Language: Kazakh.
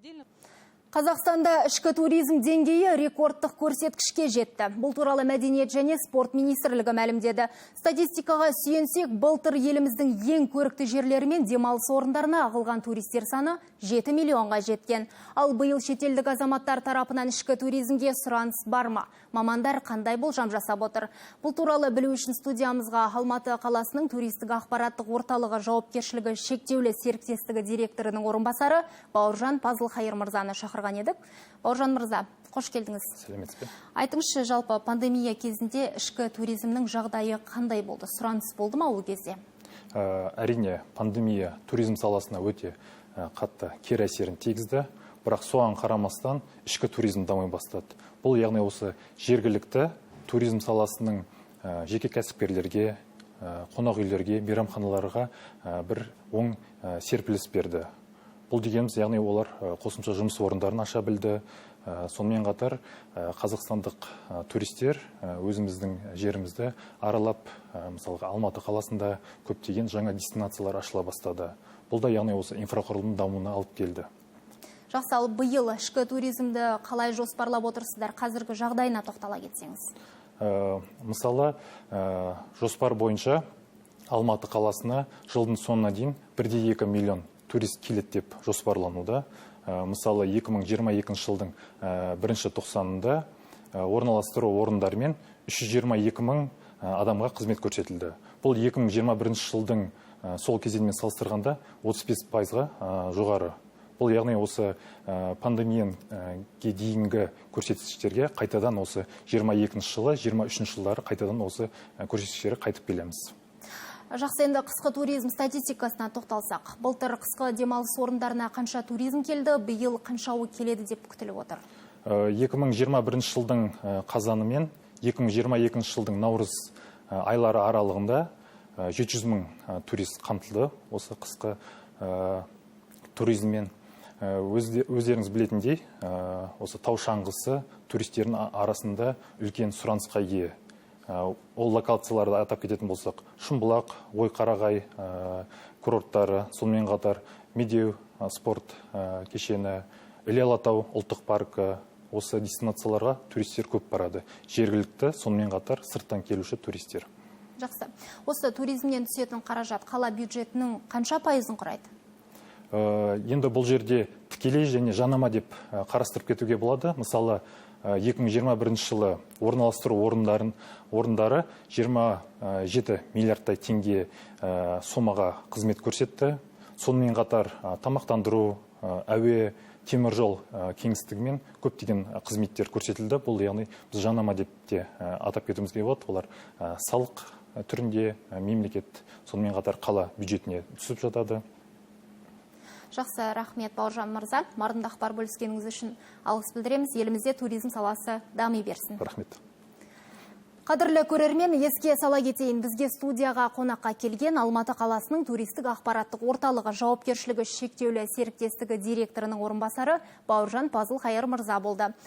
Отдельно. Қазақстанда ішкі туризм деңгейі рекордтық көрсеткішке жетті. Бұл туралы Мәдениет және спорт министрлігі мәлімдеді. Статистикаға сүйенсек, былтыр еліміздің ең көрікті жерлері мен демалыс орындарына ағылған туристер саны 7 миллионға жеткен. Ал биыл шетелдік азаматтар тарапынан ішкі туризмге сұраныс бар ма? Мамандар қандай болжам жасап отыр? Бұл туралы білу үшін студиямызға Алматы қаласының туристік ақпараттық орталығы жауапкершілігі шектеулі серіктестігі директорының орынбасары Бауыржан Пазылхайыр мырзаны шақырған едік. Бауыржан мырза, қош келдіңіз. Сәлеметсіз бе? Айтыңызшы, жалпы пандемия кезінде ішкі туризмнің жағдайы қандай болды? Сұраныс болды ма ол кезде? Әрине, пандемия туризм саласына өте қатты кері әсерін тигізді, бірақ соған қарамастан ішкі туризм дами бастады. Бұл, яғни, осы жергілікті туризм саласының жеке кәсіпкерлерге, қонақ үйлерге, мейрамханаларға бір оң серпіліс берді. Бұл дегеніміз, яғни, олар қосымша жұмыс орындарын аша білді. Сонымен қатар қазақстандық туристер өзіміздің жерімізді аралап, мысалға, Алматы қаласында көптеген жаңа дестинациялар ашыла бастады. Бұл да, яғни, осы инфрақұрылымның дамуына алып келді. Жақсы, ал биыл ішкі туризмді қалай жоспарлап отырсыздар? Қазіргі жағдайына тоқтала кетсеңіз. Мысалы, жоспар бойынша Алматы қаласына жылдың соңына дейін 1,2 миллион турист келеді деп жоспарлануда. Мысалы, 2022 жылдың бірінші тоқсанында орналастыру орындарымен 322 мың адамға қызмет көрсетілді. Бұл 2021 жылдың сол кезеңімен салыстырғанда 35%-ға жоғары. Бұл, яғни, осы пандемияға дейінгі көрсеткіштерге қайтадан осы 22 жылы, 23 жылдары қайтадан осы көрсеткіштерге қайтып келеміз. Жақсы, енді қысқы туризм статистикасына тоқталсақ. Былтыр қысқы демалыс орындарына қанша туризм келді, биыл қаншауы келеді деп күтіліп отыр? 2021 жылдың қазаны мен 2022 жылдың наурыз айлары аралығында 700 мың турист қамтылды осы қысқы туризммен. Өздеріңіз білетіндей, осы тау шаңғысы туристердің арасында үлкен сұранысқа ие. Ол локацияларды атап кететін болсақ, Шымбұлақ, Ойқарағай курорттары, сонымен қатар Медеу спорт кешені, Іле Алатау ұлттық паркі, осы дестинацияларға туристер көп барады. Жергілікті, сонымен қатар сырттан келуші туристер. Жақсы. Осы туризмнен түсетін қаражат қала бюджетінің қанша пайызын құрайды? Енді бұл жерде тікелей және жанама деп қарастырып кетуге болады. Мысалы, 2021 жылы орналастыру орындары 27 миллиардтай теңге сомаға қызмет көрсетті. Сонымен қатар тамақтандыру, әуе, теміржол кеңістігімен көптеген қызметтер көрсетілді. Бұл, яғни, біз жанама деп те атап кетуімізге болады. Олар салық түрінде мемлекет, сонымен қатар қала бюджетіне түсіп жатады. Жақсы, рахмет, Бауыржан мырза. Мардымды ақпар бөліскеніңіз үшін алғыс білдіреміз. Елімізде туризм саласы дами берсін. Рахмет. Қадірлі көрермен, еске сала кетейін, бізге студияға қонаққа келген Алматы қаласының туристік ақпараттық орталығы жауапкершілігі шектеулі серіктестігі директорының орынбасары Бауыржан Пазылхайыр мырза болды.